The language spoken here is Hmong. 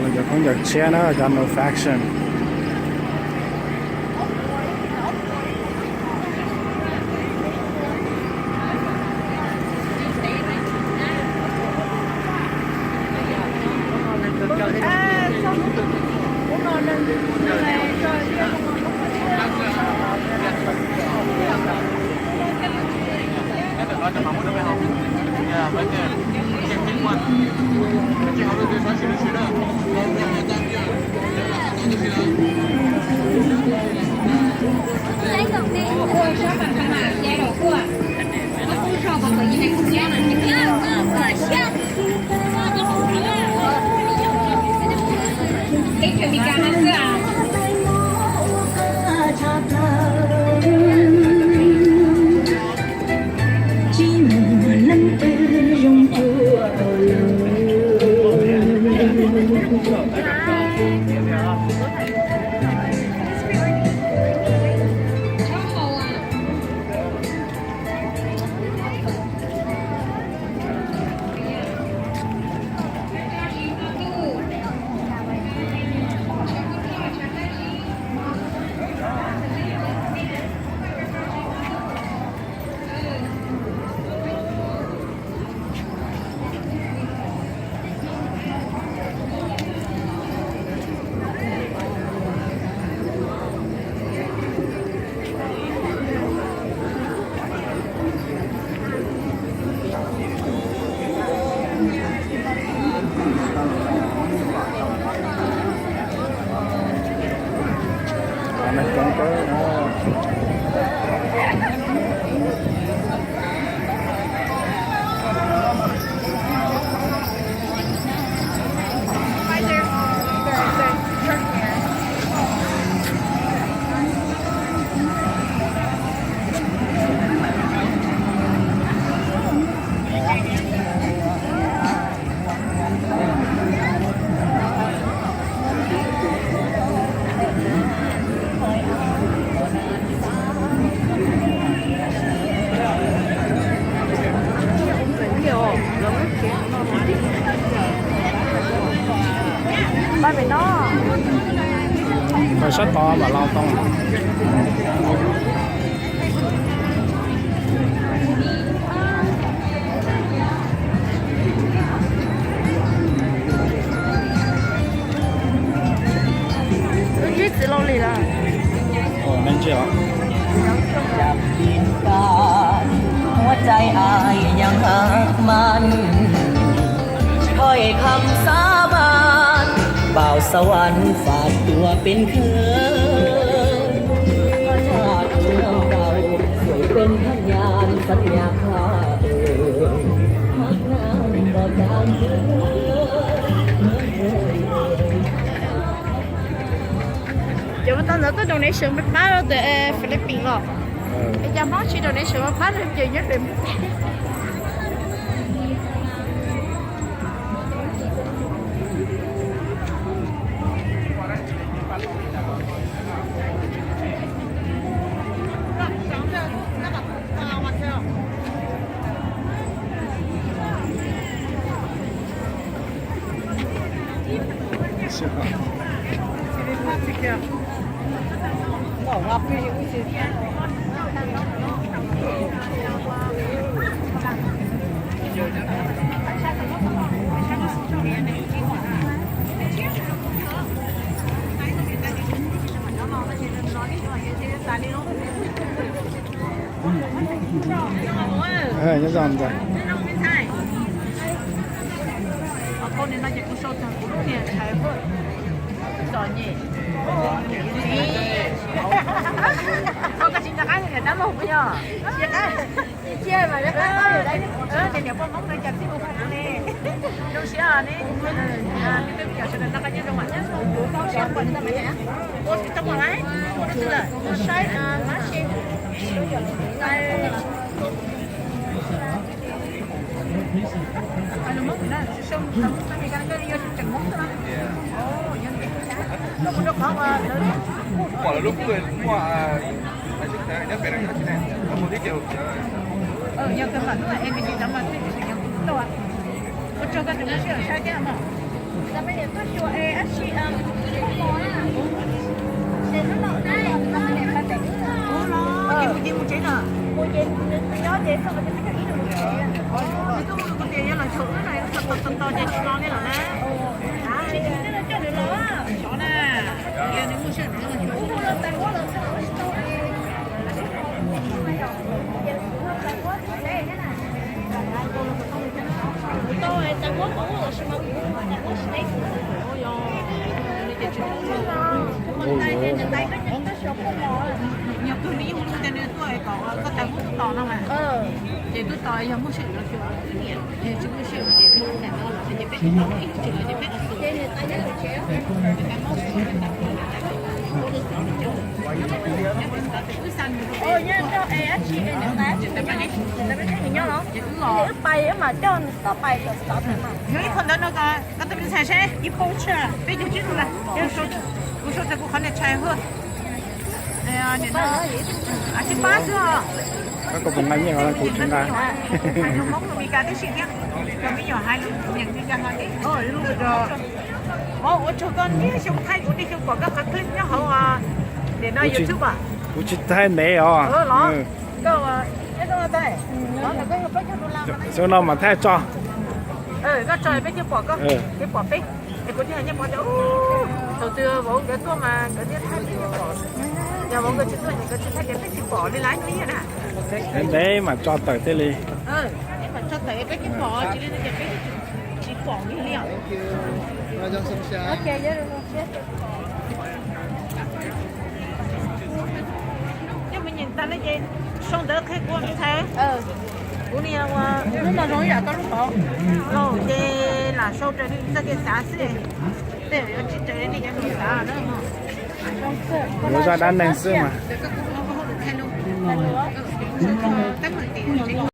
Los cov khaub ncaws tshiab na, cov no faction. Sab tod mam los tau. Ntsib txiv laus li lawm. Ntsib os. เดี๋ยวมาตอนเราต้อง donation ไปป้าเราแต่ Philippines หรอ ไอ้ยาบ้าชี donation มาป้าเราเจอเยอะเลย Nyob zoo ntag. Koj tsis nco qab li niam tab laug puas yog? Tsis nco qab. Ces niam poj Hmoob no cas txij mus pha ne. Zoo siab ne. Twb twb cov sawv daws noj qab nyob zoo mas. Ua tsis tau pom lawm, ua rau twg lawm? Saib lab si. Pom lawv lub kub muaj nyob pem no, mus tib ce. Yog kawg mam lub em me ntsis cov mas twb tsis yog kuv tau. Ua tsaug koj tus koj sij hawm saib thiab mog. Cov me niam tuaj xyuas es dab tsi, ces hnub no hnub no mus ces mus tsev na. Mus ces nws nyob ces txog ces peb cov ib nws mus tsev. Nws tuaj mus kuv tias yog los xyuas wb no, tos tos tos ces tsis los li lawm na. Tsis tsis coj nws los xyov na. Yog nws muaj siab nws los xyuas wb los tais huab los tau. Nyuag kawg li hu tias nws tuaj kom koj tais huab tuaj tos no mas, ces tuaj tos yog muaj sij hawm los xyuas, yog tsis muaj sij hawm ces hu tais no los ces peb tuaj tos ib tug tsis los ces peb tos xyuas. Wb pais wb mam coj nws toj pais kom txov tus mas. Yog ib qho ntawd no, koj tus me ntxhais seb ib pab tshiab peb caug tsib lus na. Kuv sau txog kuv qhov niag tshais hwj. Tsis pab xwb os. Koj puas nqa nyiaj los kuv tsis nqa. Hais lus Hmoob lus Meskas tib si thiab, cov me nyuam hais lus nyeem li cas ho tias, ua tsaug koj niaj xyoo thaij kuv, niaj xyoo pom koj qhov clip nyob hauv nim no YouTube. Kuv tsis thaij ntev os. Xyoo no mas thaij tso. Koj tso peb thiaj pom koj, thiaj pom peb. Es kuv thiaj hais nyiaj pov tias, thaum twg vauv nkawd tuaj mas nkawd thiaj thaij peb thiaj pom. Yog vauv nkawd tsis tuaj ces nkawd tsis thaij ces peb tsis pom li lawm no na. Ntev ntev mas tso tawm thiaj li. Tso tawm peb thiaj pom, tsis li no ces peb tsis pom li os. Coj mus nyeem tag no ces sau ntawv qhia kuv ntxhais. Kuv niag ua hnub no zoo ib yam koj lub tod. Ces lam sau raws li txoj kev xav xwb. Tej yuav tsis raws li nej cov lus xav na. Yuav zaj dab neeg xwb mas.